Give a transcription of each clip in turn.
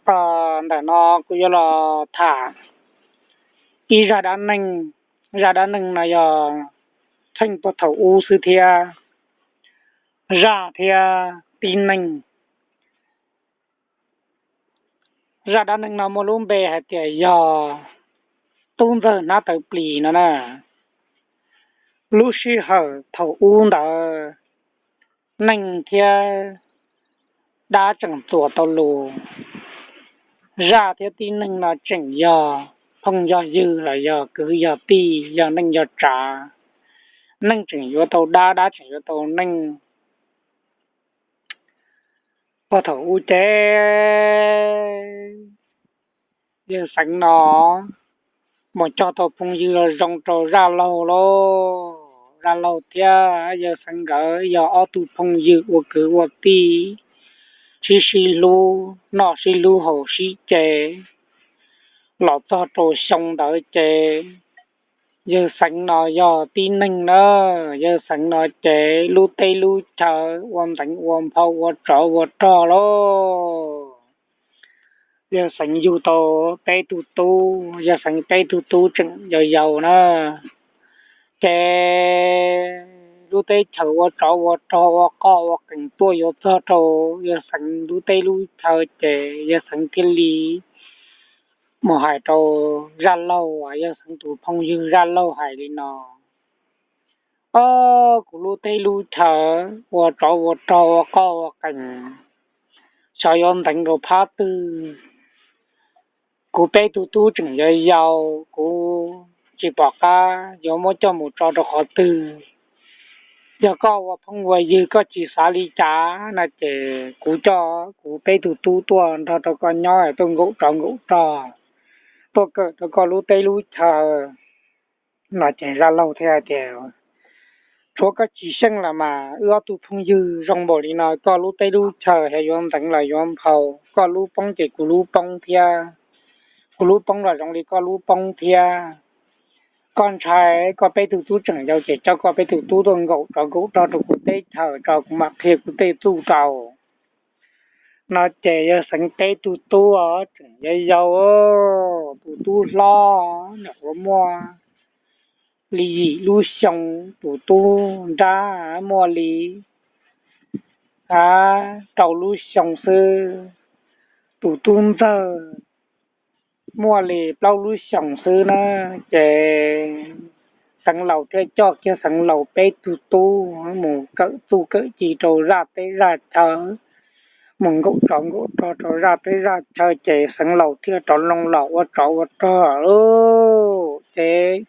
Ntawm no kuv yuav los tham ib zaj dab neeg. Zaj dab neeg no yog txheej puag thaum ub xwb thiab, zaj thiab tib neeg. Zaj dab neeg no muaj lub npe hais tias yog tub ntxawg hnab tawv plis no na. Lub sij hawm thaum ub ntawd neeg thiab dab tseem txuas tau lus. Zaj thiab tib neeg no tseem yog phooj yog ywg los yog kwv yog tij, yog neej yog tsav. Neej tseem yuav tau dab, dab tseem yuav tau neej. Puag thaum ub ces yawg Xeev no mus cog tau phooj ywg los zoo rau Zaj Laug lauj. Zaj Laug thiab yawg Xeev nkawd yog ob tug phooj ywg ua kwv ua tij, sib sib hlub, noj sib hlub haus sib ce. Los txog rau xyoo ntawd ces yawg Xeev no yog tib neeg na, yawg Xeev no ces lub teb lub chaw ua nteev ua nphau ua tsov ua rog lauj. Yawg Xeev yug tau peb tug tub, yawg Xeev peb tug tub tseem yau yau na. Ces lub teb chaws ua tsov ua rog ua qoj ua qees tuaj yuav txog rau yawg Xeev lub teb lub chaw ces yawg Xeev thiaj li mus hais rau Zaj Laug, yawg Xeev tus phooj ywg Zaj Laug hais li no: Ob, kuv lub teb lub chaw ua tsov ua rog ua qoj ua qees, xyov yuav nteev rau phab twg. Kuv peb tug tub tseem yau yau, kuv tsis pom qab yuav muab coj mus tso rau qhov twg. Yog koj ua phooj ua ywg koj tsis xav li cas no ces kuv coj kuv peb tug tub tuaj nrog rau koj nyob, tuaj nkaum tsov nkaum rog, tuaj kawm rau koj lub teb lub chaw. No ces Zaj Laug thiaj tias: Tshuav koj tsis xyeej los mas, wb ob tug phooj ywg zoo npaum li no, koj lub teb lub chaw xyov yuav nteev los yuav nphau, koj lub poob ces kuv lub poob thiab, kuv lub poob los zoo li koj lub poob thiab. Koj ntshai koj peb tug tub tseem yau ces coj koj peb tug tub tuaj nkaum tsov nkaum rog rau kuv teb chaws tso, kuv mam qhia kuv tej txuj rau. No ces yawg Xeev peb tug tub tseem yau yau, tus tub hlob nyuam qhuav muaj li yim lub xyoo, tus tub nrab muaj li rau lub xyoo xwb, tus tub ntxawg muaj li plaub lub xyoos xwb na. Ces Xeev Laus thiaj coj kiag Xeev Laus peb tug tub mus kawm txuj kawm ci rau zaj teb zaj chaw, mus nkaum tsov nkaum rog rau zaj teb zaj chaw ces Xeev Laus thiaj rov loo los ua tsov ua rog lauj. Ces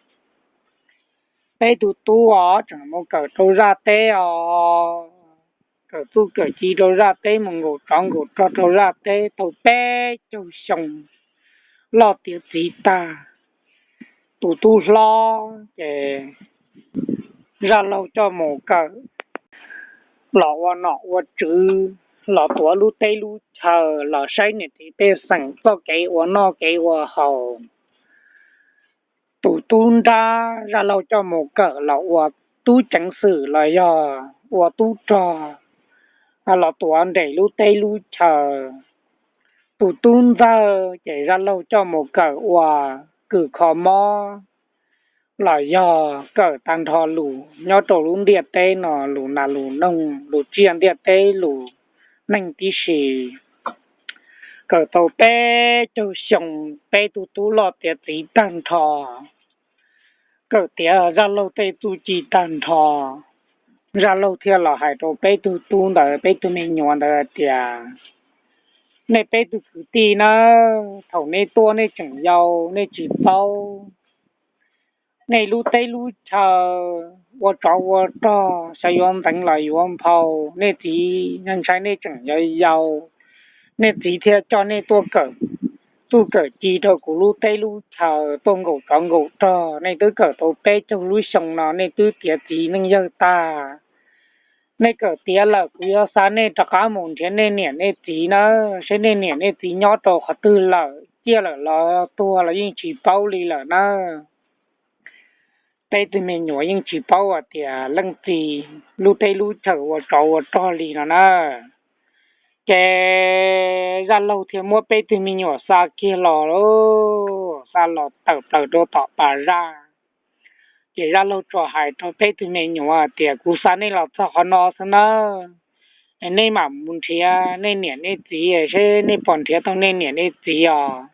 peb tug tub os tseem mus kawm rau zaj teb os, kawm txuj kawm ci rau zaj teb, mus nkaum tsov nkaum rog rau zaj teb tau peb caug xyoo, loj tiav txiv tag. Tus tub hlob ces Zaj Laug coj mus kawm, los ua nom ua tswv, los tuav lub teb lub chaw, los saib niam txiv pej xeem txoj kev ua noj kev ua haus. Tus tub nrab Zaj Laug coj mus kawm los ua tub ceev xwm los yog ua tub rog, los tuav nres lub teb lub chaw. Tus tub ntxawg ces Zaj Laug coj mus kawm ua kws kho mob los yog kawm tag nrho lus nyob rau lub ntiaj teb no, lus nas lus noog, lus tsiaj ntiaj teb, lus neeg tib si. Kawm tau peb caug xyoo, peb tug tub loj tiav txiv tag nrho, kawm tiav Zaj Laug tej txuj ci tag nrho. Zaj Laug thiaj los hais rau peb tug tub ntawd, peb tug me nyuam ntawd hais tias, nej peb tug kwv tij na, thaum nej tuaj nej tseem yau nej tsis paub, nej lub teb lub chaw ua tsov ua rog, xyov yuav nteev los yuav nphau. Nej txiv ntshai nej tseem yau yau, nej txiv thiaj coj nej tuaj kawm txuj kawm ci rau kuv lub teb lub chaw, tuaj nkaum tsov nkaum rog. Nej twb kawm tau peb caug lub xyoo no, nej twb tiav txiv neej yawg tag. Nej kawm tiav lawm, kuv yuav xa nej rov qab mus nrhiav nej niam nej txiv na, seb nej niam nej txiv nyob rau qhov twg lawm, ciaj lawm los tuag los yeej tsis paub li lawm na. Peb tug me nyuam yeej tsis paub hais tias leej txiv lub teb lub chaw ua tsov ua rog li no na. Ces Zaj laug thiaj muab peb tug me nyuam xa kiag los, xa los tawm plaws rau tom pas zaj. Ces zaj laug tsuas hais rau peb tug me nyuam tias, kuv xa nej los txog qhov no xwb nawb, nej mam mus nrhiav nej niam nej txiv seb nej puas nrhiav tau nej niam nej txiv os.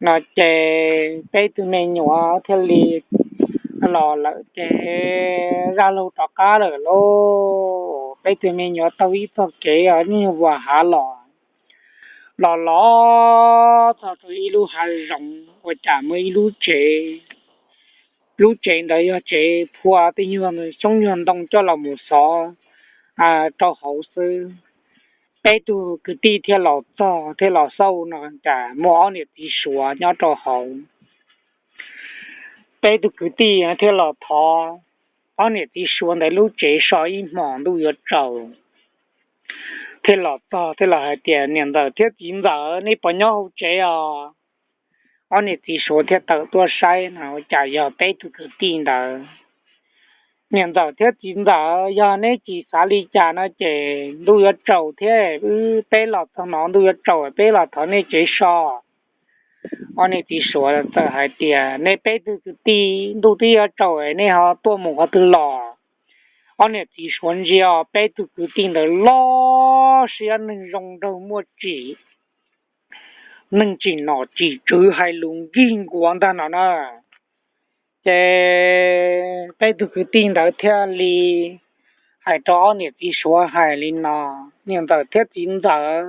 No ces peb tug me nyuam thiaj li los lawm ces zaj laug rov qab lawm lauj. Peb tug me nyuam taug ib txoj kev os, nyuag vas hav los, los los txog rau ib lub hav zoov ua cas muaj ib lub tsev. Lub tsev ntawd yog tsev phua tej nyuag xyoob nyuag ntoo coj los mus xov rau hauv xwb. Peb tug kwv tij thiaj los txog thiaj los xauj no cas muaj ob niam txiv suav nyob rau hauv. Peb tug kwv tij thiaj los thov ob niam txiv suav ntawd lub tsev so ib hmos ntuj yuav tsaus. Thiaj los txog thiaj los hais tias, niam ntxawm thiab txiv ntxawm, nej puas nyob hauv tsev os? Ob niam txiv suav thiaj tawm tuaj saib no cas yog peb tug kwv tij ntawd. Niam ntxawm thiab txiv ntxawm, yog neb tsis xav li cas no ces ntuj yuav tsaus thiab, wb peb los txog no ntuj yuav tsaus, peb los thov nej tsev so. Ob niam txiv suav txawm hais tias, nej peb tug kwv tij, ntuj twb yuav tsaus nej ho tuaj mus qhov twg los? Ob niam txiv suav ntsia peb tug kwv tij ntawd loj siab, neeg zoo nraug muaj tsim, neeg tsim nom tsim tswv, hais lus nkig nkuav ntag no na. Ces peb tug kwv tij ntawd thiaj li hais rau ob niam txiv suav hais li no, niam ntxawm thiab txiv ntxawm,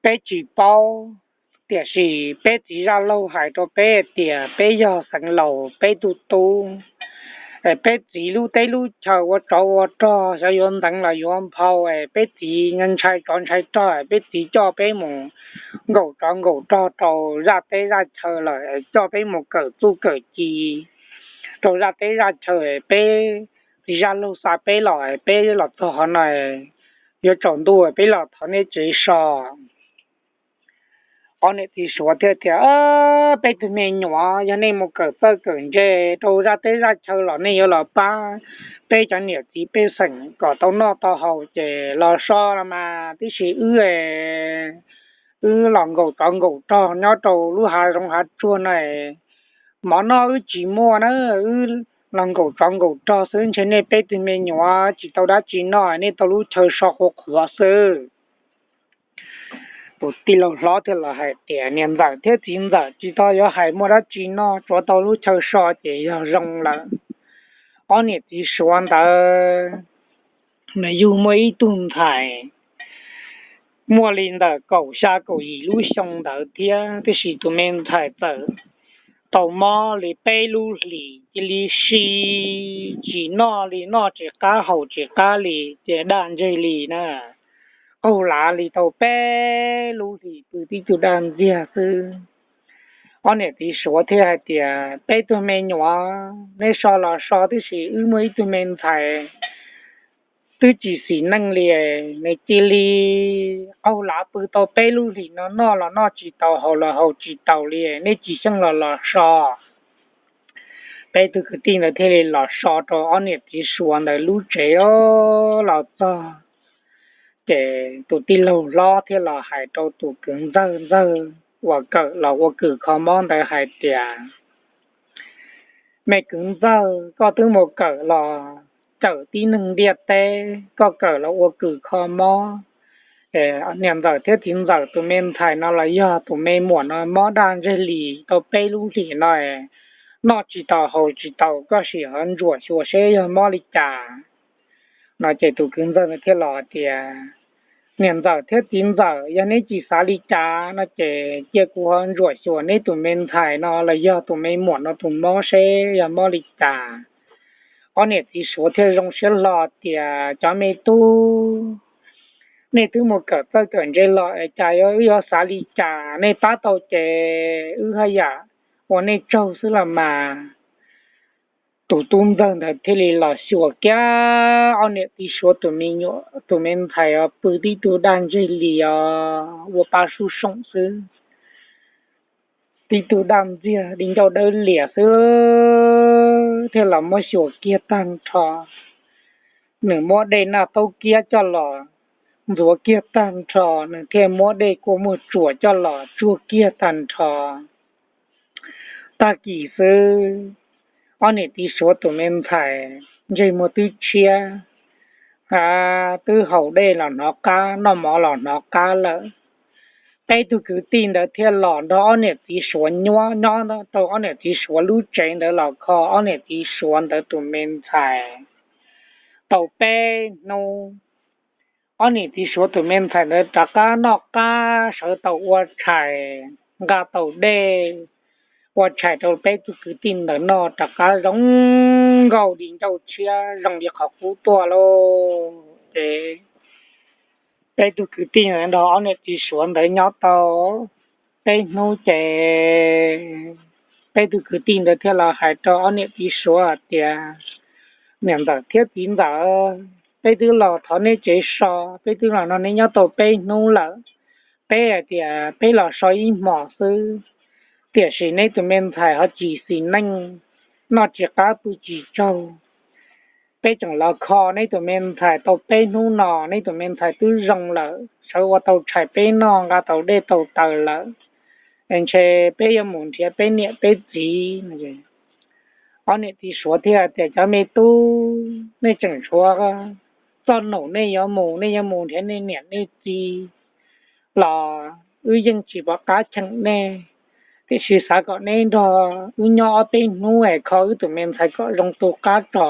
peb tsis paub, tiam sis peb txiv zaj laug hais rau peb tias peb yog xeev laus peb tug tub, peb txiv lub teb lub chaw ua tsov ua rog, xyov yuav ntxeev los yuav nphau, peb txiv ntshai tsov ntshai rog, peb txiv coj peb mus nkaum tsov nkaum rog rau zaj teb zaj chaw lawm, coj peb mus kawm txuj kawm ci rau zaj teb zaj chaw, peb txiv zaj laug xa peb los, peb los txog qhov no yuav tsaus ntuj, peb los thov nej tsev so. Ob niam txiv suav thiaj tias, peb tug me nyuam, yog nej mus kawm txawj kawm ntse rau zaj teb zaj chaw los nej yuav los pab peb cov niam txiv pej xeem kom tau noj tau haus ces los so los mas, tiam sis wb wb los nkaum tsov nkaum rog nyob rau lub hav zoov hav tsuag no, mov noj wb tsis muaj na, wb los nkaum tsov nkaum rog xwb, ntshe nej peb tug me nyuam tsis tau dab tsi noj, nej tau lub chaw so qhuav qhuav xwb. Tus tij laug hlob thiaj los hais tias, niam ntxawm thiab txiv ntxawm, tsis tau yuav hais muaj dab tsi noj, tsuav tau lub chaw so ces yog zoo lawm. Ob niam txiv suav ntawd nws yug muaj ib tug ntxhais muaj li ntawm kaum xya kaum yim lub xyoo ntawd thiab, tiam sis tus me ntxhais txawm tau mob li peb lub hlis, cia li si tsis noj li, noj tsis qab haus tsis qab li, ces daj ntseg li na. Qaug lav li tau peb lub hlis pw tib tug daj ntxiag xwb. Ob niam txiv suav thiaj hais tias, peb tug me nyuam, neb so los so, tiam sis wb muaj ib tug me ntxhais twb tsis xis neej li, nws cia li qaug lav pw tau peb lub hlis no, noj los noj tsis taus, haus los haus tsis taus li, neb tsis xyeej los los so. Peb tug kwv tij ntawd thiaj li los so rau ob niam txiv suav ntawd lub tsev. Los txog ces tus tij laug hlob thiaj los hais rau tus kwv ntxawg ntxawg uas kawm los ua kws kho mob ntawd hais tias, me kwv ntxawg, koj twb mus kawm los cawm tib neeg ntiaj teb, koj kawm los ua kws kho mob, niam ntxawm thiab txiv ntxawm tus me ntxhais no los yog tus me muam no mob daj ntseg li tau peb lub hlis no, noj tsis taus haus tsis taus, koj sim ho ntsuam xyuas seb yog mob li cas. No ces tus kwv ntxawg thiaj los hais tias, niam ntxawm thiab txiv ntxawm, yog neb tsis xav li cas no ces cia kuv ho ntsuam xyuas neb tus me ntxhais no los yog tus me muam no tus mob seb yog mob li cas. Ob niam txiv suav thiaj zoo siab hlo tias, cov me tub, nej twb mus kawm txawj kawm ntse los es cas yuav, wb yuav xav li cas, nej pab tau ces wb haj yam ua nej tsaug xwb los mas. Tus tub ntxawg ntawd thiaj li los xyuas kiag ob niam txiv suav tus me nyuam, tus me ntxhais os, pw tib tug daj ntseg li os, ua paj sub soom xwb, tib tug daj ntxiag di ncauj dawb lias xwb, thiaj los muab xyuas kiag tag nrho. Nws muab dej noj taub kiab coj los ntxuav kiag tag nrho, nws thiaj muab dej kua muag tsuam coj los tsuag kiag tag nrho. Tag kis xwb, ob niam txiv Suav tus me ntxhais ntsej muag twb tshiab, twb haus dej los hnov qab, noj mov los hnov qab lawm. Peb tug kwv tij ntawd thiaj los nrog ob niam txiv Suav nyob, nyob rau ob niam txiv Suav lub tsev ntawd los kho ob niam txiv Suav ntawd tus me ntxhais tau peb hnub. Ob niam txiv Suav tus me ntxhais ntawd rov qab noj qab, sawv tau ua tshais, nqa tau dej, ua tshais rau peb tug kwv tij ntawd noj, rov qab zoo nkauj li ncauj tshiab, zoo li qhov qub tuaj lauj. Ces peb tug kwv tij ntawd nrog ob niam txiv Suav ntawd nyob tau peb hnub ces peb tug kwv tij ntawd thiaj los hais rau ob niam txiv Suav hais tias, niam ntxawm thiab txiv ntxawm, peb twb los thov neb tsev so, peb twb los nrog neb nyob tau peb hnub lawm. Peb hais tias peb los so ib hmos xwb, tiam sis neb tus me ntxhais ho tsis xis neej, noj tsis qab pw tsis tsaug. Peb tseem los kho neb tus me ntxhais tau peb hnub no, neb tus me ntxhais twb zoo lawm, sawv ua tau tshais peb noj, nqa tau dej tau taws lawm, es ntshe peb yuav mus nrhiav peb niam peb txiv. Ob niam txiv Suav thiaj tias, cov me tub, nej tseem tshuav txoj num nej yuav mus, nej yuav mus nrhiav nej niam nej txiv los wb yeej tsis pom qab cheem nej, tiam sis xav kom neb nrog wb nyob ob peb hnub es kho wb tus me ntxhais kom zoo tu qab tso.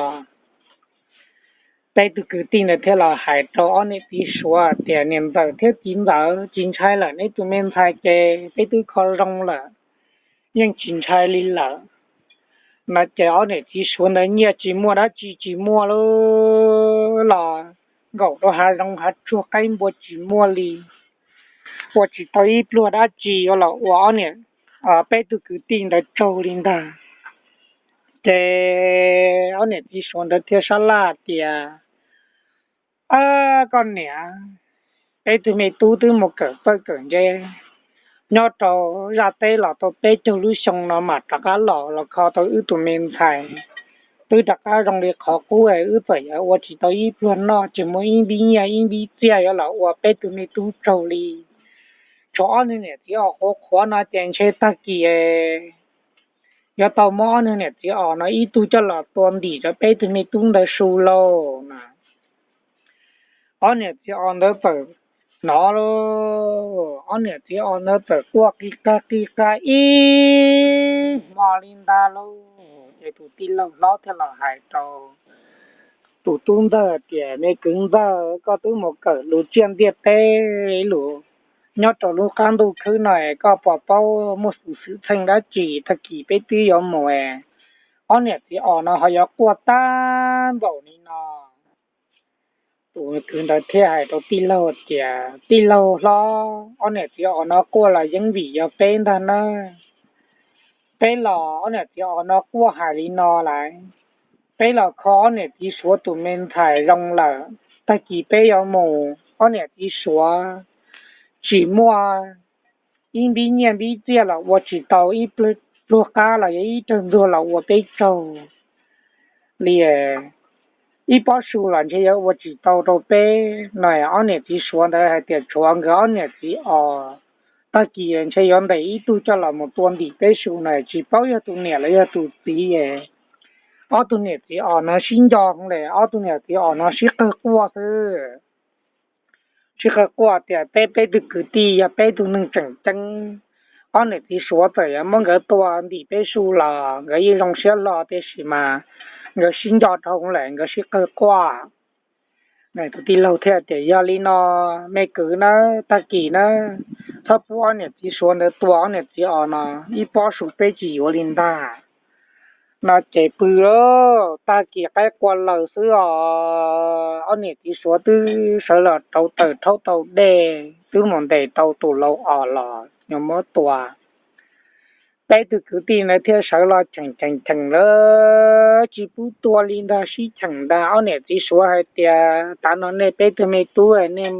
Peb tug kwv tij ntawd thiaj los hais rau ob niam txiv Suav tias, niam ntxawm thiab txiv ntxawm, tsis ntshai lawm, neb tus me ntxhais ces peb twb kho zoo lawm, yeej tsis ntshai li lawm. No ces ob niam txiv Suav ntawd nyiaj tsis muaj dab tsi tsis muaj lub los nkaum rau hav zoov hav tsuag, qaib npua tsis muaj li, ua tsis tau ib pluag dab tsi yuav los ua ob niam, peb tug kwv tij ntawd tsaug li ntag. Ces ob niam txiv Suav ntawd thiaj sab laj tias, koj niam, peb tug me tub twb mus kawm txawj kawm ntse nyob rau zaj teb los tau peb caug lub xyoo no mam rov qab los, los kho tau wb tus me ntxhais, twb rov qab zoo li qhov qub, wb txawm yuav ua tsis tau ib pluag noj, tsis muaj ib npib nyiaj ib npib txiaj yuav los ua peb tug me tub tsaug li. Tshuav ob niag niam txiv os qhuav qhuav no ces ntshe tag kis yuav tau muab ob niag niam txiv os no ib tug coj los tua ntim rau peb tug me tub ntawd su lauj no. Ob niam txiv os ntawd txawm hnov lauj, ob niam txiv os ntawd txawm quaj qig qag qig qag ib hmo li ntag lauj. Ces tus tij laug hlob thiaj los hais rau tus tub ntxawg tias, me kwv ntxawg, koj twb mus kawm lus tsiaj ntiaj teb lus nyob rau lub qab ntuj khwb no, koj puas paub muaj xwm txheej dab tsi? Tag kis peb twb yuav mus, ob niam txiv os no ho yuav quaj tag npaum li no. Tus kwv ntawd thiaj hais rau tij laug tias, tij laug hlob, ob niam txiv os no quaj los yeej vim yog peb ntag nawb. Peb los ob niam txiv os no quaj hais li no lawm, peb los kho ob niam txiv Suav tus me ntxhais zoo lawm, tag kis peb yuav mus, ob niam txiv Suav tsis muaj ib npib nyiaj npib txiaj los ua tsis tau ib pluag qab los yog ib rawg ntxuag los ua peb tsaug li. Ib pob su los ntshe yuav ua tsis tau rau peb no. Ob niam txiv Suav ntawd hais tias tshuav nkawd ob niam txiv os, tag kis ntshe yuav ntes ib tug coj los mus tua ntim peb su no, tsis paub yog tus niam los yog tus txiv. Ob tug niam txiv os no sib nco hlo lawm, ob tug niam txiv os no sib qawg quaj xwb. Sib qawg quaj tias, peb peb tug kwv tij yog peb tug neeg tseem ceeb, ob niam txiv Suav txawm yuav muab nkawd tua ntim peb su los nkawd yeej zoo siab hlo, tiam sis mas nkawd sib nco dhau lawm, nkawd sib qawg quaj. Tus tij laug thiaj tias, yog li no, me kwv nawb, tag kis nawb, txhob pub ob niam txiv Suav ntawd tua ob niam txiv os no, ib pob su peb tsis yuav li ntag. No ces pw lawm, tag kis qaib qua laws xwb os, ob niam txiv Suav twb sawv los rauv taws rhaub tau dej, twb mus ntes tau tus lau os los yuav muab tua. Peb tug kwv tij ntawd thiaj sawv los cheem cheem cheem lawm, tsis pub tua li ntag, sib cheem ntag. Ob niam txiv Suav hais tias, tav no nej peb tug me tub nej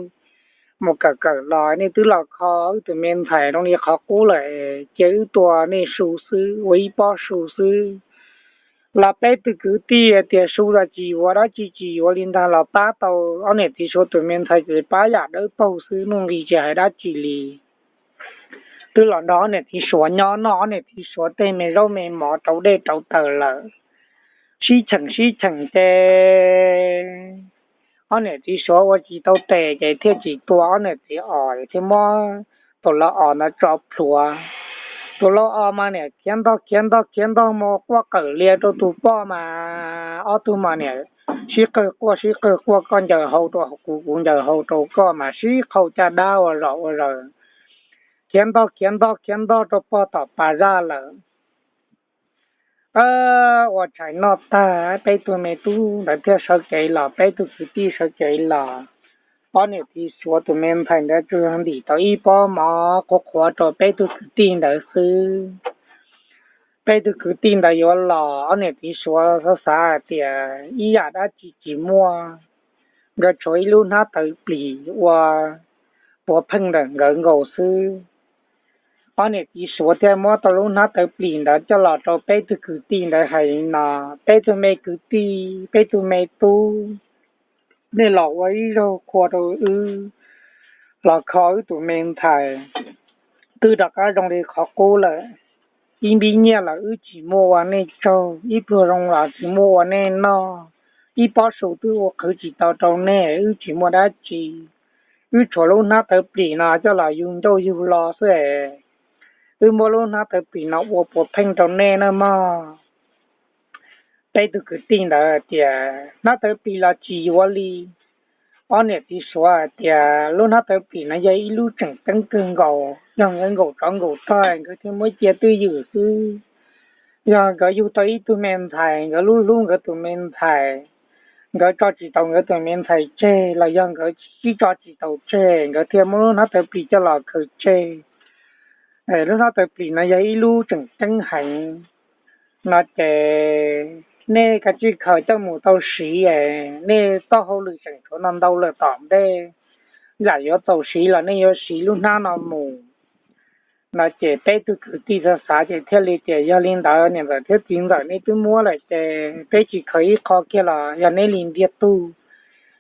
mus kawm kawm los nej twb los kho wb tus me ntxhais zoo li qhov qub lawm, cia wb tua nej su xwb, ua ib pob su xwb. Los peb tug kwv tij tias su los tsis yuav, dab tsi tsis yuav li ntag, los pab tau ob niam txiv Suav tus me ntxhais ces pab yam dawb paug xwb, nuj nqis tsis hais dab tsi li. Twb los nrog ob niam txiv Suav nyob, noj ob niam txiv Suav tej me zaub me mov rau dej rau taws lawm, sib cheem sib cheem ces ob niam txiv Suav ua tsis tau tes ces thiaj tsis tua ob niam txiv os, thiaj muab tus lau os ntawd tso plhuav. Tus lau os mas niam khiav ntog khiav ntog khiav ntog mus quaj qawm lias rau tus poj mas ob tug mas niam sib qawg quaj sib qawg quaj, koj ncaws hau rau kuv, kuv ncaws hau rau koj mas sib qhau caj dab ua zom ua zaws, khiav ntog khiav ntog khiav ntog rau pog tom pas zaj lawm. Ua tshais noj tag, peb tug me tub ntawd thiaj sawv kev los, peb tug kwv tij sawv kev los. Ob niam txiv Suav tus me ntxhais ntawd tsuas ntim tau ib pob mov qhuav qhuav rau peb tug kwv tij ntawd xwb. Peb tug kwv tij ntawd yuav los, ob niam txiv Suav xav xav hais tias ib yam dab tsi tsis muaj, nkawd tshuav ib lub hnab tawv plis ua puav pheej ntawm nkawd nkaus xwb. Ob niam txiv Suav thiaj muab tau lub hnab tawv plis ntawd coj los rau peb tug kwv tij ntawd hais no, peb tug me kwv tij, peb tug me tub, nej los ua ib zaug qhua rau wb, los kho wb tus me ntxhais, twb rov qab zoo li qhov qub lawm. Ib npib nyiaj los wb tsis muaj ua nej tsaug, ib pluag zoo los tsis muaj ua nej noj, ib pob su twb ua qhwv tsis tau rau nej, wb tsis muaj dab tsi. Wb tshuav lub hnab tawv plis no coj los yug ncauj yug lo xwb es, wb muab lub hnab tawv plis no ua puav pheej rau nej nawb mog. Peb tug kwv tij ntawd tias hnab tawv plis los tsis yuav li. Ob niam txiv Suav hais tias lub hnab tawv plis no yog ib lub tseem ceeb kawg nkaus, yog nkawd nkaum tsov nkaum rog nkawd thiaj muab cia twj ywm xwb. Yog nkawd yug tau ib tug me ntxhais, nkawd lub hlub nkawd tus me ntxhais, nkawd tso tsis tau nkawd tus me ntxhais tseg los yog nkawd tsis tso tsis tau tseg, nkawd thiaj muab lub hnab tawv plis coj los khaws tseg. Lub hnab tawv plis no yog ib lub tseem ceeb heev no ces nej kav tsij khaws coj mus tau siv, nej txoj hauj lwm tseem tshuav no ntau lawm tom ntej, yam yuav txaus siv los nej yuav siv lub hnab no mus no ces peb tug kwv tij xav xav ces thiaj li tias yog li ntawd niam ntxawm thiab txiv ntxawm nej twb muab lawm ces peb tsis khaws ib qho kiag los yog neb li ntiag tug,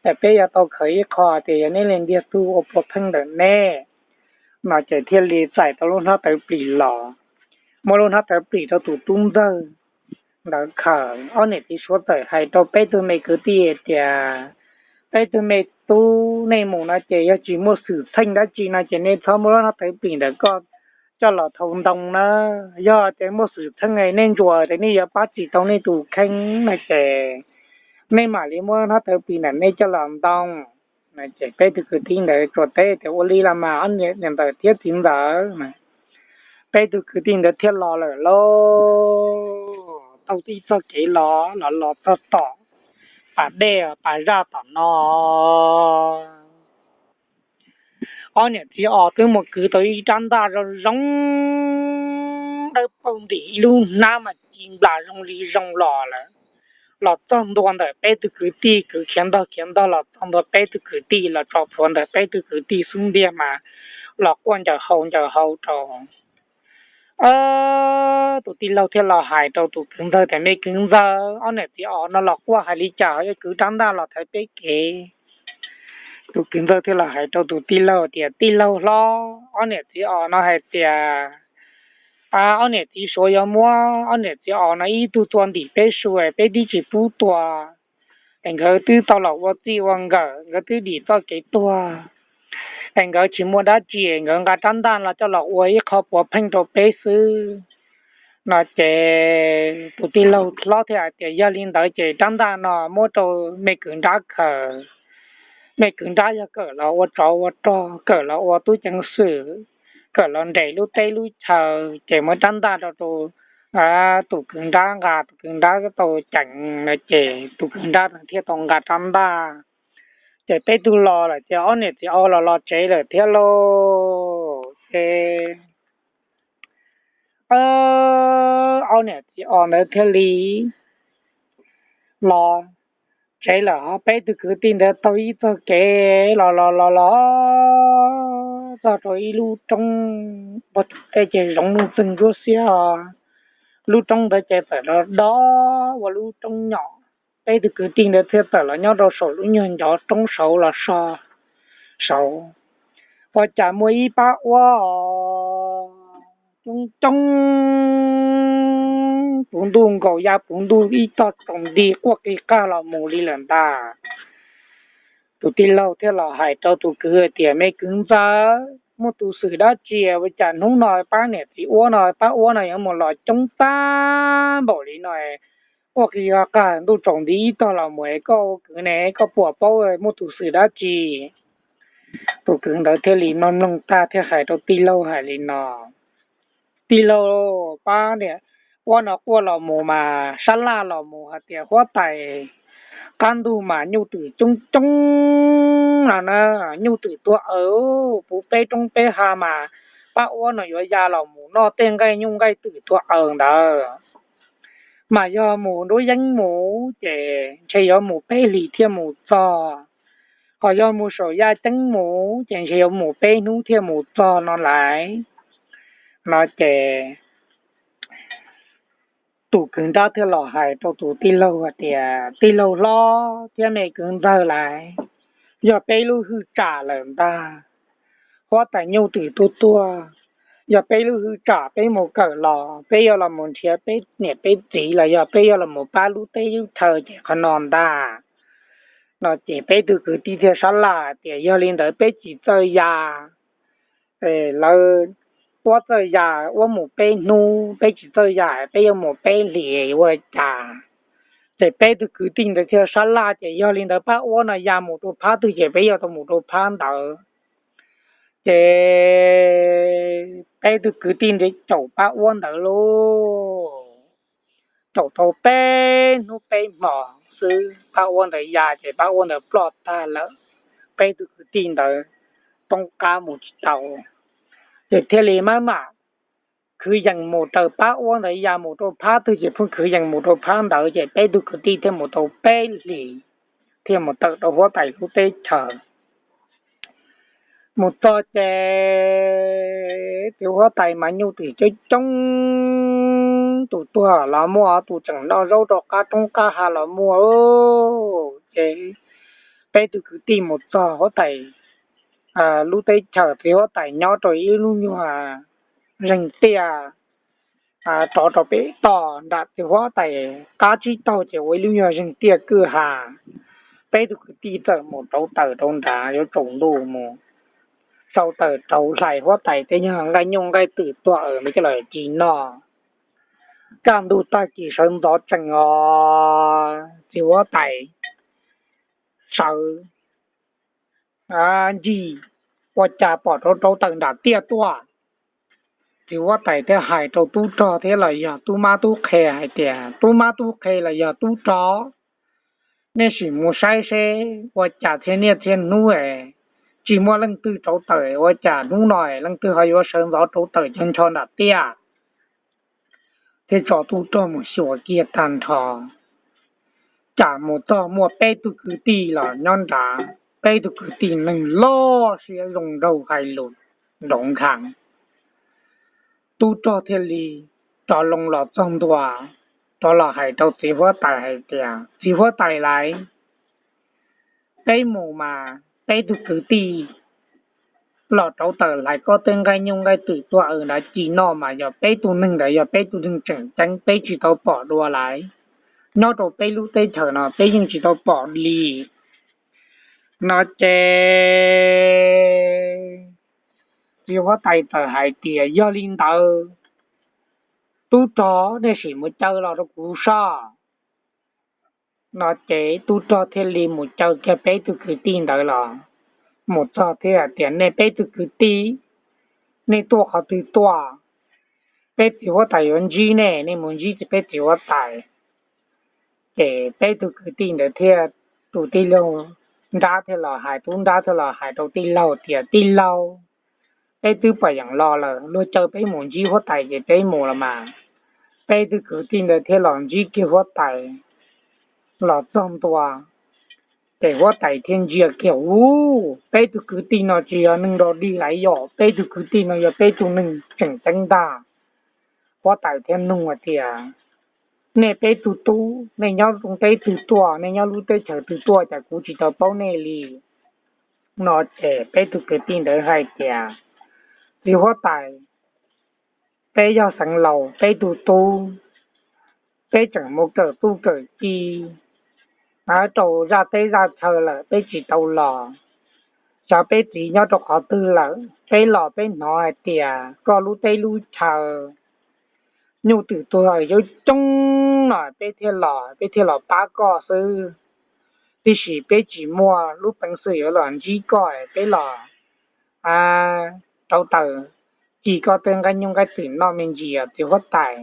es peb yuav tau khaws ib qho tias yog neb li ntiag tug ua puav pheej ntawm neb no ces thiaj li txais tau lub hnab tawv plis los, muab lub hnab tawv plis rau tus tub ntxawg ntawd khaws. Ob niam txiv Suav txawm hais rau peb tug me kwv tij tias, peb tug me tub, nej mus no ces yog tsis muaj xwm txheej dab tsi no ces nej txhob muab lub hnab tawv plis ntawd coj los thau ntoo na. Yog tias muaj xwm txheej nej ntsuas tias nej yuav pab tsis tau nej tus kheej no ces nej mam li muab hnab tawv plis ntawm nej coj los ntoo no ces peb tug kwv tij ntawd tsuas teb tias ua li los mas niam ntxawm thiab txiv ntxawm. Peb tug kwv tij ntawd thiaj los lawm lauj. Taug ib txoj kev los los los txog tom pas dej pas zaj tom no, ob niam txiv os twb mus kwv tau ib rab ntaj zoo zoo dawb paug ntim ib lub hnab mas ci nplas zoo li zoo los lawm. Los txog ntua ntawm peb tug kwv tij, kwv khiav ntog khiav ntog los txog ntua peb tug kwv tij, los tso plhuav ntawm peb tug kwv tij xub ntiag mas los quaj ncaws hau ncaws hau rau. Tus tij laug thiaj los hais rau tus kwv ntxawg tias, me kwv ntxawg, ob niam txiv os no los quaj hais li cas ho yuav kwv rab ntaj los thaiv peb kev? Tus kwv ntxawg thiaj los hais rau tus tij laug tias, tij laug hlob, ob niam txiv os no hais tias ob niam txiv Suav yuav muab ob niam txiv os no ib tug txua ntim peb su es peb twb tsis pub tua, es nkawd twb tau los ua txij ua nkawm, nkawd twb dim txoj kev tuag, es nkawd tsis muaj dab tsi, nkawd nqa rab ntaj no coj los ua ib qho puav pheej rau peb xwb no ces tus tij laug hlob thiaj hais tias, yog li ntawd ces rab ntaj no muab rau me kwv nrab khaws, me kwv nrab yog kawm los ua tsov ua rog, kawm los ua tub ceev xwm, kawm los nres lub teb lub chaw, ces muab rab ntaj rau rau tus kwv nrab nqa, tus kwv nrab tau ceev no ces tus kwv nrab thiaj tau nqa rab ntaj. Ces peb tug los lawm ces ob niam txiv os los los tsev lawm thiab lauj. Ces ob niam txiv os ntawd thiaj li los tsev lawm, ho peb tug kwv tij ntawd taug ib txoj kev los los los los txog rau ib lub roob puag tim tej ces zoov nuj txeeg ntsuab xiab os. lub roob ntawd ces txawm do do ua lub roob nyom. Peb tug kwv tij ntawd thiaj txawm los nyob rau saum lub nyuag ncov roob saud los so saud, ua cas muaj ib pab uab coob coob puv ntuj nkaus ya puv ntuj ib tog tsaus nti quaj qig qag los mus li lawm ntag. Tus tij laug thiaj los hais rau tus kwv hais tias, me kwv ntxawg, muaj tus xwm dab tsi ua cas hnub no pab niam txiv uab no, pab uab no yuav mus los coob tag npaum li no, quaj qig qag ntuj tsaus nti ib tog los mus es koj ua kwv ne koj puas paub muaj tus xwm dab tsi? Tus kwv ntawd thiaj li mloog mloog tag thiaj hais rau tij laug hais li no, tij laug, pab niam uab no quaj los mus mas sab laj los mus hais tias huab tais qab ntug mas nyuj twm coob coob no na, nyuj twm tuag aws puv peb roob peb hav mas pab uab no yuav ya los mus noj tej nqaij nyuj nqaij twm tuag aws ntawd. Mas yog mus nruab yeeb mus ces ntshe yuav mus peb hlis thiaj mus txog, ho yog mus saum yaj ceeb mus ces ntshe yuav mus peb hnub thiaj mus txog no lais. No ces tus kwv nrab thiaj los hais rau tus tij laug hais tias, tij laug hlob thiab me kwv ntxawg lais, yog peb lub hwj tsam lawm ntag. Huab tais nyuj twm tuag tuag, yog peb lub hwj tsam peb mus kawm los peb yuav los mus nrhiav peb niam peb txiv los yog peb yuav los mus pab lub teb lub chaw ces qhov no ntag. No ces peb tug kwv tij thiaj sab laj tias yog li ntawd peb tsis txawj ya, lawv uab txawj ya uab mus peb hnub, peb tsis txawj ya peb yuav mus peb hlis ua cas? Ces peb tug kwv tij ntawd thiaj sab laj ces yog li ntawd pab uab no ya mus rau phab twg ces peb yuav tau mus rau phab ntawd. Ces peb tug kwv tij ntawd caum pab uab ntawd lauj, caum tau peb hnub peb hmo xwb pab uab ntawd ya ces pab uab ntawd ploj tag lawm. Peb tug kwv tij ntawd poob qab mus tsis tau, ces thiaj li maj mam khwv yees mus raws pab uab ntawd ya mus rau phab twg ces pheej khwv yees mus rau phab ntawd ces peb tug kwv tij thiaj mus tau peb hlis thiaj mus tawm rau huab tais lub teb chaws. Mus txog ces txiv huab tais mas nyuj twm coob coob, tus tuag los muaj, tus tseem noj zaub rau qab roob qab hav los muaj. Ces peb tug kwv tij mus txog huab tais lub teb chaws, txiv huab tais nyob rau ib lub nyuag zeeg tiaj rov rau pem toj nram txiv huab tais qab tsib taug ces ua ib lub nyuag zeeg tiaj kwj ha. Peb tug kwv tij txawm mus rauv taws rau nrad yuav tsaus ntuj mus sau taws rauv hlais huab tais tej nyuag nqaij nyuj nqaij twm tuag aws ntawd coj los tsis noj. Kaj ntug tag kis sawv ntxov tsees os, txiv huab tais sawv ncig ua cas pom rauv rauv taws nram tiaj tuaj. Txiv huab tais thiaj hais rau tub rog thiab los yog tub mab tub qhe hais tias, tub mab tub qhe los yog tub rog, nej sim mus saib seb ua cas txhia niaj txhia hnub es tsis muaj leej twg rauv taws, ua cas hnub no leej twg ho yuav sawv ntxov rauv taws cov ncho nram tiaj. Thiab tso tub rog mus xyuas kiag tag nrho, cas mus txog muaj peb tug kwv tij los nyob nrad, peb tug kwv tij neeg loj siab zoo nraug hais lus nrov nkhav. Tub rog thiaj li rov loo los txog ntua, rov los hais rau txiv huab tais hais tias, txiv huab tais lais, peb mus mas peb tug kwv tij los rauv taws hlais koj tej nqaij nyuj nqaij twm tuaj aws nrad ci noj mas yog peb tug neeg ntawd yog peb tug neeg tseem ceeb, peb tsis tau pom dua lais. Nyob rau peb lub teb chaws no peb yeej tsis tau pom li. No ces txiv huab tais txawm hais tias, yog li ntawd tub rog, nej sim mus caw los rau kuv soj. No ces tub rog thiaj li mus caw kiag peb tug kwv tij ntawd los mus txog thiab hais tias, nej peb tug kwv tij, nej tuaj qhov twg tuaj? Peb txiv huab tais yuav ntsib nej, nej mus ntsib peb txiv huab tais. Ces peb tug kwv tij ntawd thiaj, tus tij laug nrab thiaj los hais, tub nrab thiaj los hais rau tij laug tias, tij laug, peb twb pom yeem los lawm, luag caw peb mus ntsib huab tais ces peb mus los mas. Peb tug kwv tij ntawd thiaj los ntsib kiag huab tais los txog ntua, ces huab tais thiaj ntsia kiag, u, peb tug kwv tij no tsis yog neeg dog dig lais yom, peb tug kwv tij no yog peb tug neeg tseem ceeb ntag. Huab tais thiaj nug hais tias, nej peb tug tub, nej nyob zoo teb twg tuaj, nej nyob lub teb chaws twg tuaj, cas kuv tsis tau paub nej li? No ces peb tug kwv tij ntawd hais tias, txiv huab tais, peb yog xeev laus, peb tug tub, peb tseem mus kawm txuj kawm ci rau zaj teb zaj chaw lawm, peb tsis tau los. Xyov peb txiv nyob rau qhov twg lawm, peb los peb hnov hais tias koj lub teb lub chaw nyuj twm tuag yuav coob no, peb thiaj los, peb thiaj los pab koj xwb. Tiam sis peb tsis muaj lub peev xwm yuav los ntsib koj, peb los rauv taws ci koj tej nqaij nyuj nqaij twm noj me ntsis, txiv huab tais.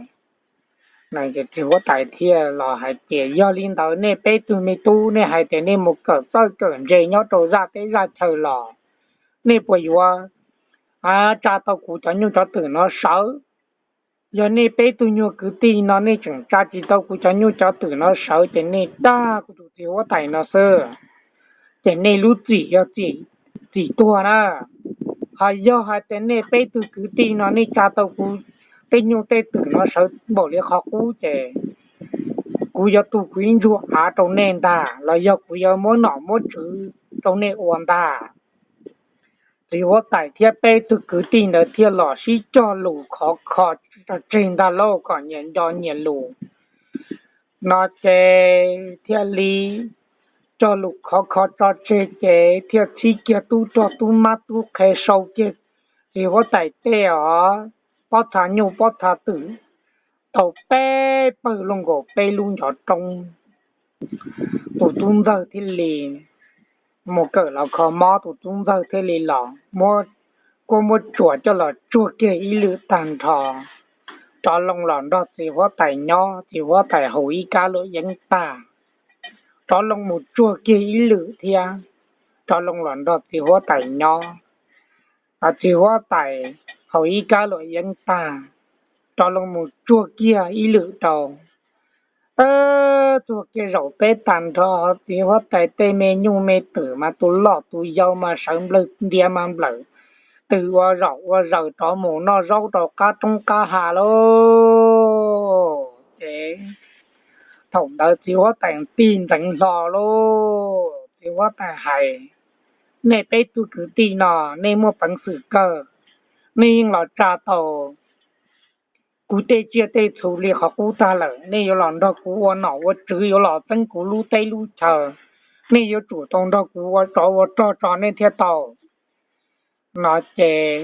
Txiv huab tais thiaj los hais tias, yog li ntawd nej peb tug me tub, nej hais tias nej mus kawm txawj kawm ntse nyob rau zaj teb zaj chaw los, nej puas yuav tsa tau kuv cov nyuj cov twm no sawv? Yog nej peb tug nyuag kwv tij no nej tseem tsa tsis tau kuv cov nyuj cov twm no sawv, ces nej dag kuv tus txiv huab tais no xwb, ces nej lub txim yog txim tuag na. Ho yog hais tias nej peb tug kwv tij no nej tsa tau kuv tej nyuj tej twm no sawv npaum li qhov qub, ces kuv yuav tu kuv ib ntsuag av rau nej ntag, los yog kuv yuav muab nom muab tswv rau nej ua ntag. Txiv huab tais thiab peb tug kwv tij ntawd thiaj los sib cog lus khov kho tso tseg ntag lauj, kom nyias nco nyias lus. No ces thiaj li cog lus khov kho tso tseg, ces thiaj txhib kiag tub rog tub mab tub qhe, sau kiag txiv huab tais tej os, pob txha nyuj pob txha twm tau peb pawg luaj nkaus peb lub ncov roob. Tus tub ntxawg thiaj li mus kawm los kho mob, tus tub ntxawg thiaj li los muab kuab muab tsuas coj los tsuag kiag ib lwm tag nrho, rov loo los nrog txiv huab tais nyob, txiv huab tais haus ib kab luam yeeb tag, rov loo mus tsuag kiag ib lwm thiab, rov loo los nrog txiv huab tais nyob. Txiv huab tais haus ib kab luam yeeb tag, rov loo mus tsuag kiag ib lwm rau. Tsuag kiag zaum peb tag nrho, txiv huab tais tej me nyuj me twm mas tus loj tus yau mas sawv nplawg ntiav mas nplawm twm ua zaum ua zaws rov mus noj zaub rau qab roob qab hav lauj. Ces thaum ntawd txiv huab tais tig ntxeev hlo lauj, txiv huab tais hais, nej peb tug kwv tij no nej muaj peev xwm kawg, nej yeej los tsa tau kuv tej tsiaj tej txhu li qhov qub tag lawm, nej yuav los nrog kuv ua nom ua tswv, yuav los txeeb kuv lub teb lub chaw, nej yuav tsum tau nrog kuv ua tsov ua rog tso nej thiaj tau. No ces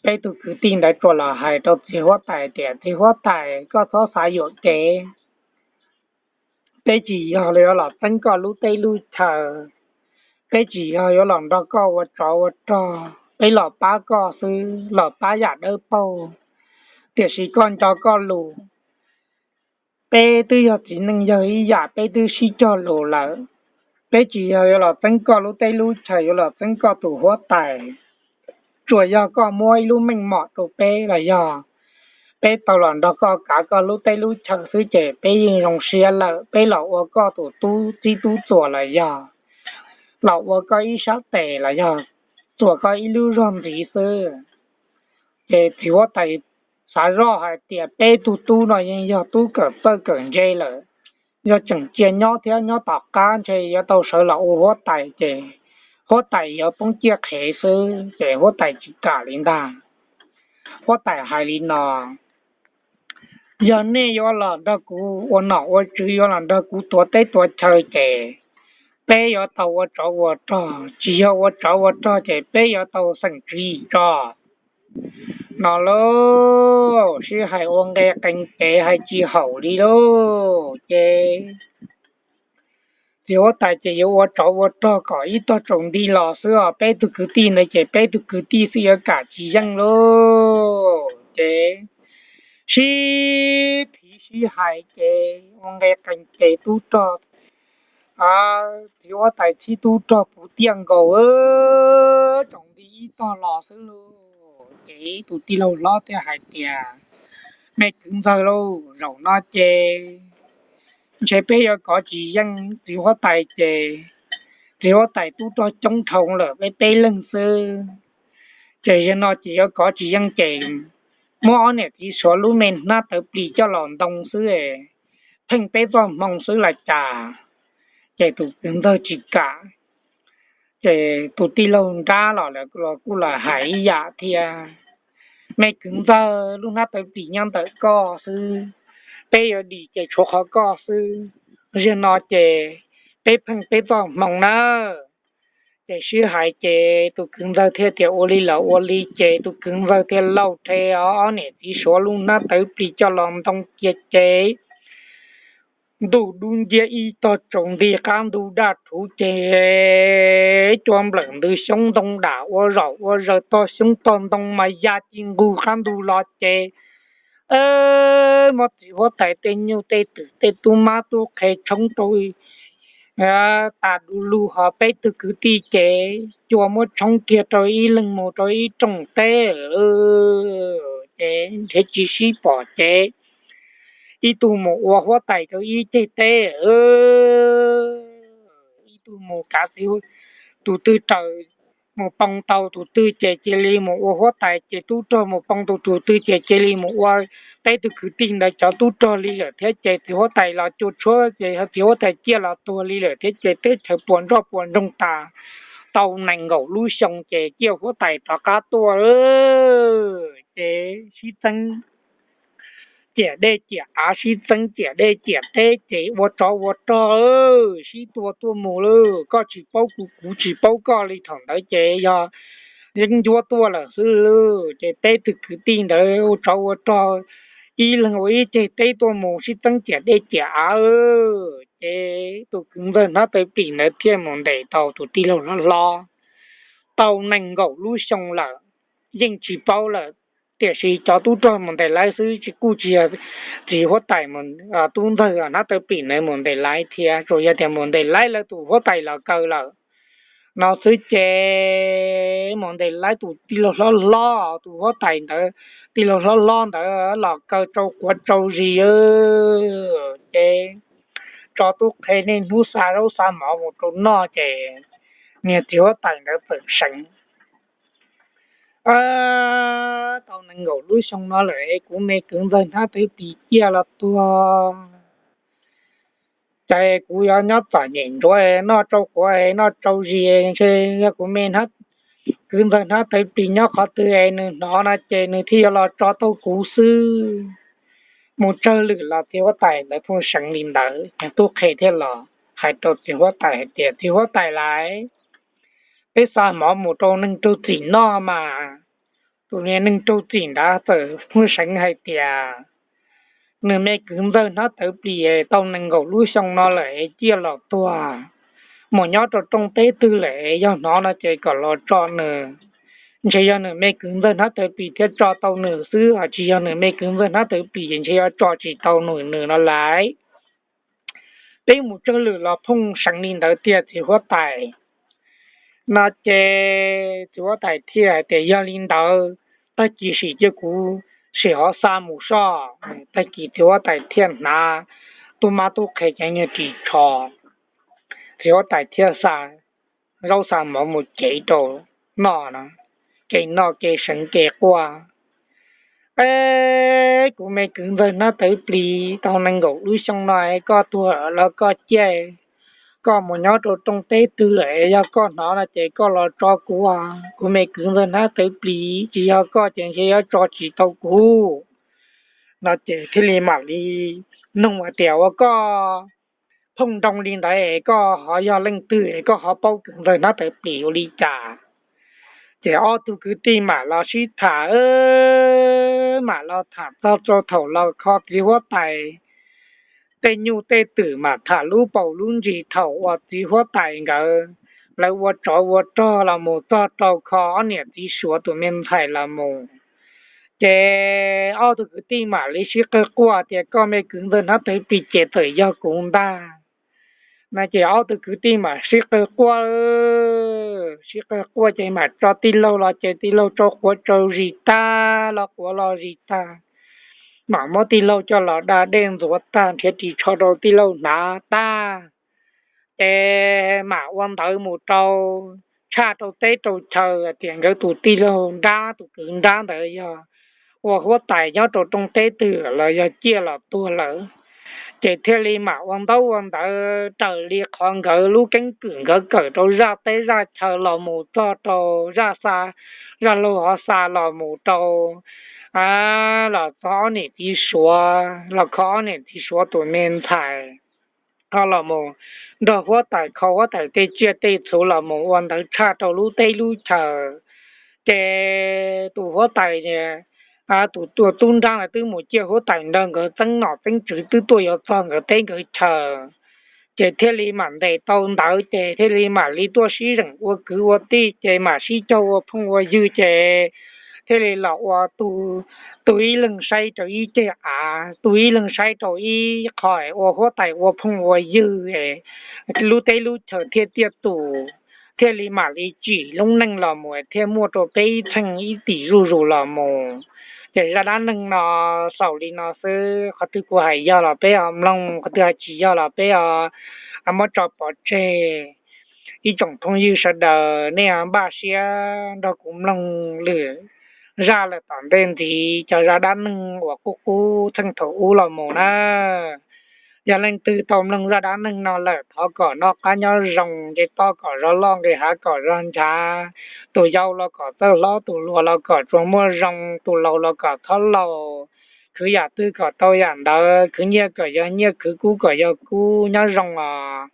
peb tug kwv tij ntawd tsuas los hais rau txiv huab tais tias, txiv huab tais, koj txhob xav yuam kev, peb tsis yog yuav los txeeb koj lub teb lub chaw, peb tsis yog yuav los nrog koj ua tsov ua rog, peb los pab koj xwb, los pab yam dawb paug. Tiam sis koj nco koj lus, peb twb yog txiv neej yawg ib yam, peb twb sib cog lus lawm, peb tsis yog yuav los txeeb koj lub teb lub chaw, yuav los txeeb koj tus huab tais. Tsuas yog koj muab ib lub meej mom rau peb los yog peb tau los nrog koj kav koj lub teb lub chaw xwb ces peb yeej zoo siab lawm, peb los ua koj tus tub txib tub txuas los yog los ua koj ib sab tes los yog txuas koj ib lub zog ntxiv xwb. Ces txiv huab tais xav zoj hais tias peb tug tub no yeej yog tub kawm txawj kawm ntse lawm, yog tseem cia nyob thiab nyob tom qab ntshe yuav tau sawv los ua huab tais ces huab tais yuav poob ciaj qhev xwb ces huab tais tsis kam li ntag. Huab tais hais li no, yog nej yuav los nrog kuv ua nom ua tswv, yuav los nrog kuv tuav teb tuav chaw ces peb yuav tau ua tsov ua rog, tsis yog ua tsov ua rog ces peb yuav tau xeem tswv yim tso. No lauj, sib hais ua nqe qee cev hais tsis haum li lauj. Ces txiv huab tais ces yuav ua tsov ua rog kom ib tog tsaus nti los xwb os, peb tug kwv tij ntawd ces peb tug kwv tij xwb yuav kam tsis yeej lauj. Ces sib phiv sib hais ces ua nqe qee cev tub rog, txiv huab tais txhib tub rog puv tiaj nkaus, tsaus nti ib tog los xwb lauj. Ces tus tij laug hlob thiaj hais tias, me kwv ntxawg lauj, zaum no ces ntshe peb yuav kov tsis yeej txiv huab tais ces txiv huab tais tub rog coob dhau lawm, peb peb leeg xwb. Ces yog no ces yuav kov tsis yeej ces muab ob niam txiv suav lub me hnab tawv plis coj los ntoo xwb, pheej peb txoj hmoo xwb los cas. Ces tus kwv ntxawg tsis kam, ces tus tij laug nrab los lawv kuj los hais ib yam thiab. Me kwv ntxawg, lub hnab tawv plis nyob ntawm koj xwb, peb yuav dim ces tshuav qhov koj xwb. Zaum no ces peb pheej peb txoj hmoo nawb. Ces sib hais ces tus kwv ntxawg thiaj tias ua li los ua li, ces tus kwv ntxawg thiaj lauj rhe ob niam txiv suav lub hnab tawv plis coj los ntoo cia ces ntuj dub nciab ib tog tsaus nti, qab ntug daj rhuv ces cua nplawm ntws xyoob ntoo dam ua zaum ua zaws, tog xyoob tog ntoo mas ya ci nqug qab ntug los ces muab txiv huab tais tej nyuj tej twm tej tub mab tub qhe tshoob rau tas du lug, ho peb tug kwv tij ces cua muab tshoob kiag rau ib leeg mus rau ib rooj teb. Ces nrhiav tsis sib pom ces ib tug mus ua huab tais rau ib ceg teb, ib tug mus kav txiv, tus twg raws mus poo tau tus twg ces cia li mus ua huab tais, ces tub rog mus poo tau tus twg ces cia li mus ua peb tug kwv tij ntawd cov tub rog li lawm thiab. Ces txiv huab tais los cua tshuab ces txiv huab tais ciaj los tuag li lawm thiab. Ces teb chaws puas nroj puas nroog tas tau nees nkaum lub xyoo ces ciaj huab tais rov qab tuaj, ces sib txeeb ciam dej ciam av, sib txeeb ciam dej ciam teb ces ua tsov ua rog, sib tua tuaj mus lawm, koj tsis paub kuv, kuv tsis paub koj li. Thaum ntawd ces yog yeeb ncuab tuaj lawm xwb. Ces peb tug kwv tij ntawd ua tsov ua rog, ib leeg ua ib ceg teb tuaj mus sib txeeb ciam dej ciam av, ces tus kwv ntxawg hnab tawv plis ntawd thiaj mus ntes tau tus tij laug hlob hlob tau nees nkaum lub xyoo lawm, yeej tsis paub lawm. Tiam sis cov tub rog mus ntes lawv xwb, tsis kuj tsis yog txiv huab tais, tub ntxawg hnab tawv plis ntawd mus ntes lawv thiab, tsuas yog tias mus ntes lawv, lawv tus huab tais los kaw lawm no xwb. Ces mus ntes lawv tus tij laug hlob hlob, tus huab tais ntawd, tij laug hlob hlob ntawd los kaw rau quav tsau zis, ces tso tub qhe niaj hnub xa zaub xa mov mus rau noj ces niag txiv huab tais ntawd txawm seev. Tau nees nkaum lub xyoo no lawm es kuv me kwv ntxawg hnab tawv plis ciaj los tuag, ces kuv yuav nyob txom nyem ntsuav noj rau quav noj rau zis, ntshe yog kuv me kwv ntxawg hnab tawv plis nyob qhov twg es nws hnov no ces nws thiaj yuav los tso tau kuv xwb. Mus tsawg lwm los txiv huab tais ntawd pheej seev li ntawd. Tub qhe thiaj los hais rau txiv huab tais hais tias, txiv huab tais lais, peb xa mov mus rau neeg raug txim noj mas. Tus niag neeg raug txim ntawd txawm pheej seev hais tias nws me kwv ntxawg hnab tawv plis tau nees nkaum lub xyoo no lawm es ciaj los tuag, mus nyob rau rooj teb twg lawm es yog hnov no ces kom los tso nws. Ntshe yog nws me kwv ntxawg hnab tawv plis thiaj tso tau nws xwb, tsis yog nws me kwv ntxawg hnab tawv plis ntshe yuav tso tsis tau nws nws no lais. Peb mus tsawg lwm los pheej seev li ntawd tiag txiv huab tais no ces txiv huab tais thiaj hais tias, yog li ntawd tag kis sim cia kuv sim ho xa mus soj. Tag kis txiv huab tais thiaj hnav tub mab tub qhe cov nyuag ris tsho, txiv huab tais thiaj xa zaub xa mov mus cev rau noj no, kev noj kev seev kev quaj. Peb kuv me kwv ntxawg hnab tawv plis tau nees nkaum lub xyoo no es koj tuag los koj ciaj, koj mus nyob rau rooj teb twg lawm es yog koj hnov no ces koj los tso kuv, kuv me kwv ntxawg hnab tawv plis, tsis yog koj ces ntshe yuav tso tsis tau kuv no ces thiaj li mam li nug hais tias, ua koj phooj nroo li ntawd es koj ho yog leej twg es koj ho paub kwv ntxawg hnab tawv plis ua li cas? Ces ob tug kwv tij mam los sib tham, mam los tham txog rau thaum los kho txiv huab tais tej nyuj tej twm, mam tham lub paus lub ntsis thaum uas txiv huab tais nkawd lawv ua tsov ua rog los mus txog rau kho ob niam txiv suav tus me ntxhais los mus. Ces ob tug kwv tij mam li sib qawg quaj tias, koj me kwv ntxawg hnab tawv plis ces txawm yog kuv ntag no ces ob tug kwv tij mam sib qawg quaj, sib qawg quaj ces mam tso tij laug los ces tij laug tsau quav tsau zis tag, los quav los zis tag, mam muab tij laug coj los da dej ntxuav tag, nrhiav ris tsho rau tij laug hnav tag, ces mam ua ntawv mus rau, tshaj rau teb rau chaw tias nkawd tus tij laug nrab tus kwv nrab ntawd yog ua huab tais nyob rau rooj teb twg los yog ciaj los tuag lawm. Ces thiaj li mam ua ntaub ua ntawv raws li qhov nkawd lub keeb kwm nkawd kawm rau zaj teb zaj chaw los mus txog rau zaj xa, zaj laug hov xa los mus rau los txog ob niam txiv suav, los kho ob niam txiv suav tus me ntxhais, ho los mus nrog huab tais kho huab tais tej tsiaj tej txhu los mus ua ntawv tshaj rau lub teb lub chaw. Ces tus huab tais, tus tub nrab ntawd twb mus ciaj huab tais nrog nkawd txeeb nom txeeb tswv twb tuaj yuav txog nkawd teb nkawd chaw. Ces thiaj li mam ntes tau ntawv ces thiaj li mam li tuaj sib zeem ua kwv ua tij ces mam sib cog ua phooj ua ywg ces thiaj li los ua tus ib leeg saib rau ib ceg av, tus ib leeg saib rau ib qho, ua huab tais ua phooj ua ywg, lub teb lub chaw thiaj tiaj tus, thiaj li mam li tsim lub neej los mus thiaj muaj rau peb ib txheej ib tim zuj zus los mus. Ces zaj dab neeg no xaus li no xwb, qhov twg kuv hais yog los peb ho mloog, qhov twg hais tsis yog los peb ho muab tso pov tseg. Ib tsoom phooj ywg sawv daws nej npaj siab nrog kuv mloog lwm zaj lawm tom ntej ntxiv cov zaj dab neeg uas qub qub txheej thaum ub los mus na. Yog leej twg tau mloog zaj dab neeg no lawm thov kom noj qab nyob zoo, nce toj kom zov loj, nqis hav kom zov ntshav, tus yau los kom txawj hlob, tus hluas los kom tsuas muaj zoo, tus laus los kom txhob laus, khwv yam twg kom tau yam ntawd, khwv nyiaj kom yog nyiaj, khwv kub kom yog kub, nyob zoo os.